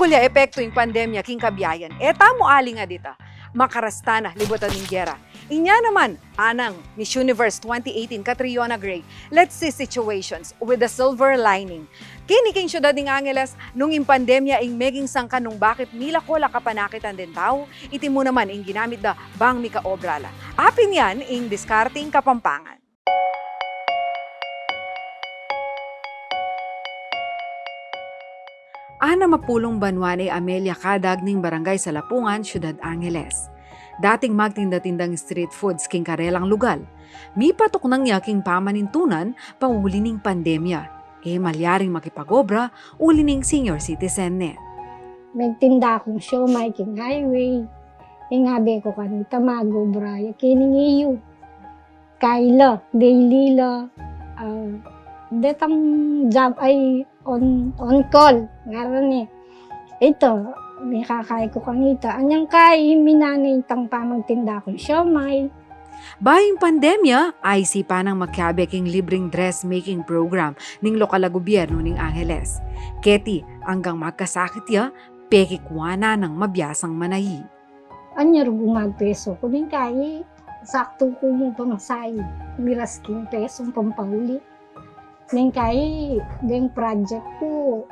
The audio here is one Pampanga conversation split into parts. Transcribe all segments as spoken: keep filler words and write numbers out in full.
Kulya epektu ing pandemya king kabiayan. E tamu aling a dita. Makarasta na, libutan ning gera. Inya naman, anang Miss Universe twenty eighteen Catriona Gray, let's see situations with a silver lining. Keni king syudad ning Angeles, nung ing pandemya ing meging sangkan nung bakit milako la kapanakitan deng tau, iti mu naman ing ginamit da bang mikaobra la. Apin yan ing diskarting Kapampangan. Anam a pulung banua ne i Amelia Cadag ning Barangay Salapungan, Syudad Angeles. Dating magtinda-tindang street foods king karelang lugal. Mipatuknang ya king pamanintunan pauli ning pandemya. E malyaring makipag-obra uli ning senior citizen ne. Magtinda kung siomai king highway. Ing abe ku kanita, mag-obra ya keni ngan. Kaila, daily la, ah, detang job ay on, on call, ngaran e. Ita, mikakai ku kanita. Anyang kai, minana itang pamagtinda kung siomai. Bayu ing pandemya, aisipan nang makiabe king libreng dressmaking program ning lokal a gubyernu ning Angeles. Keti, anggang magkasakit ya, pekikuanan nang mabiasang manahi. Anya rugu magpeso ku ning kai, saktu ku mu pamasahe, miras king pesong pampauli. Ning kai, deng project ku,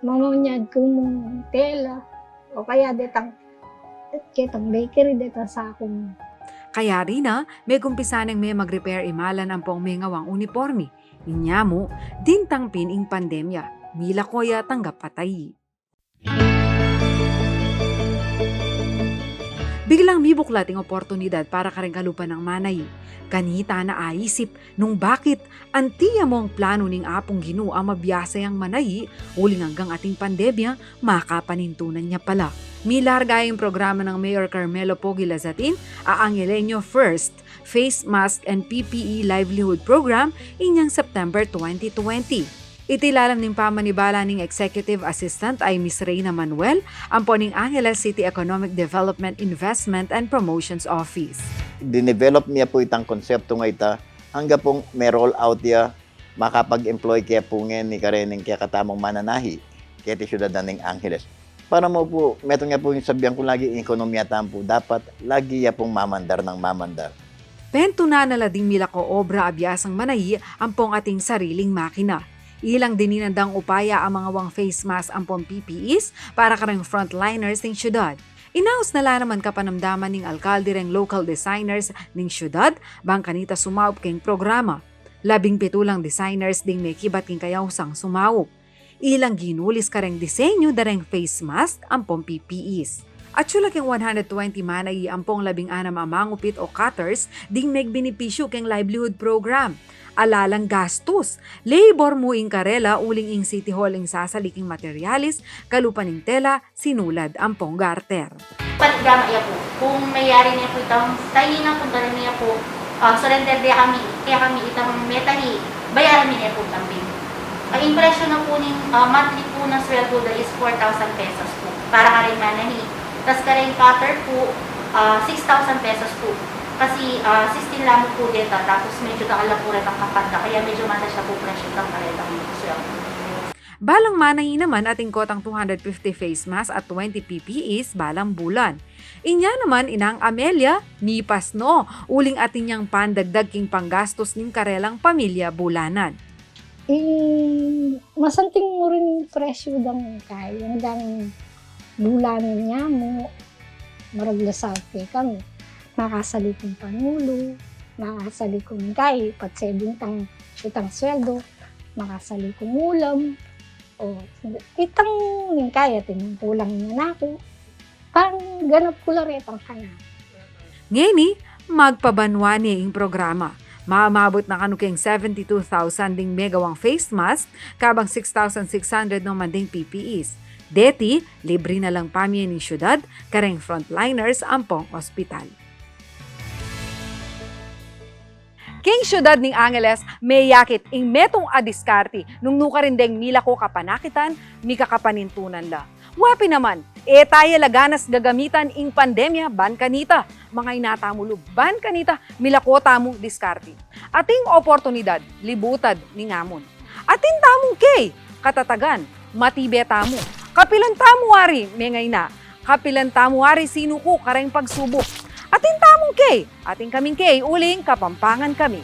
mamanyad ku mu tela, o kaya detang, ketang bakery, detang saku mu. Kaya rina, megumpisa neng memag-repair imalan ampong mengawang uniporme. Inya mu, dintang pin ing pandemya, milako ya tanggap atai. Biglang mibuklat ing oportunidad para kareng kalupa nang manahi. Kanita na aisip nung bakit anti ya mung planu ning Apung Ginu a mabiasa yang manahi uling anggang ating pandemya makapanintunan ya pala. Milarga ing programa nang Mayor Carmelo Pogi Lazatin a Angeleno First Face Mask and P P E Livelihood Program inyang September twenty twenty. Iti lalam ning pamanibala ning Executive Assistant a i Miss Reyna Manuel, ampo ning Angeles City Economic Development Investment and Promotions Office. Dinevelop mi ya pu itang konseptu ngeni, angga pung me-roll out ya, makapag-employ ke pu ngeni kareng kekatamung mananahi keti syudad na ning Angeles. Para mu pu, metung ya pu ing sasabian ku lagi, ing ekonomiya tamu pu dapat lagi ya pung mamandar nang mamandar. Pentunan na la ding milako obra a biasang manahi ampong ating sariling makina. Ilang dininan dang upaya a mangawang face mask ampong P P Es para kareng frontliners ning syudad. Inaus na la naman kapanamdaman ning alkalde reng local designers ning syudad bang kanita sumaup keng programa. Labing pitu lang designers ding mekibat king kayausang sumaup. Ilang ginulis kareng disenyu da reng face mask ampong P P Es. Atyu la keng one hundred twenty manahi ampong labing anam a mangupit o cutters ding megbenepisyu keng livelihood program. Ala lang gastus, labor mu ing karela uling ing City Hall ing sasali king materialis, kalupa ning tela, sinulad ampong garter. Panigama ya pu, kung mayari ne pu itang tahi na, kung tali ne pu, ah, surrender de kami, kaya kami itang metahi, bayaran mi ne pu tambing. Ah, ing presyu na pu ning, ah, monthly pu na sweldo da is four thousand pesos pu. Para kareng manahi. Tas kareng cutter pu, ah, six thousand pesos pu. Kasi, ah, sixteen lamu pu deta, tapos medyo dakal la pu retang kapanda, kaya medyo matas la pu presyu tang kareta pu sweldo. Balang manahi naman atin kotang two hundred fifty face mask at twenty P P Es balang bulan. Inya naman inang Amelia, mipas no, uling atin yang pandagdag king panggastus ning karelang pamilya bulanan. Ing masanting mu rin presyu dang kai, dang bulanan ya mu, maraglasaw ke kami. Makasali kung panulu, makasali kung kai, patse bintang itang sweldo, makasali kung ulam, o itang ning kai, atin yang kulang ning anak ku. Pangganap ku la retang kanaku. Ngeni, magpabanua ne ing programa. Mamabut na kanu keng seventy-two thousand ding megawang face mask, kabang six thousand six hundred naman ding P P Es. Deti, libre na lang pamie ning syudad, kareng frontliners ampong ospital. King syudad ning Angeles, meyakit ing metung a diskarte nung nukarin deng milako kapanakitan, mikakapanintunan la. Wa pin naman, e ta ya la ganas gagamitan ing pandemya ban kanita. Mangaina tamu lub ban kanita, milako tamu diskarte. Ating oportunidad, libutad ning amun. Atin tamung key, katatagan, matibe tamu. Kapilan tamu wari, mengaina? Kapilan tamu wari sinuku kareng pagsubuk? Atin tamung key, atin kaming key, uling Kapampangan kami.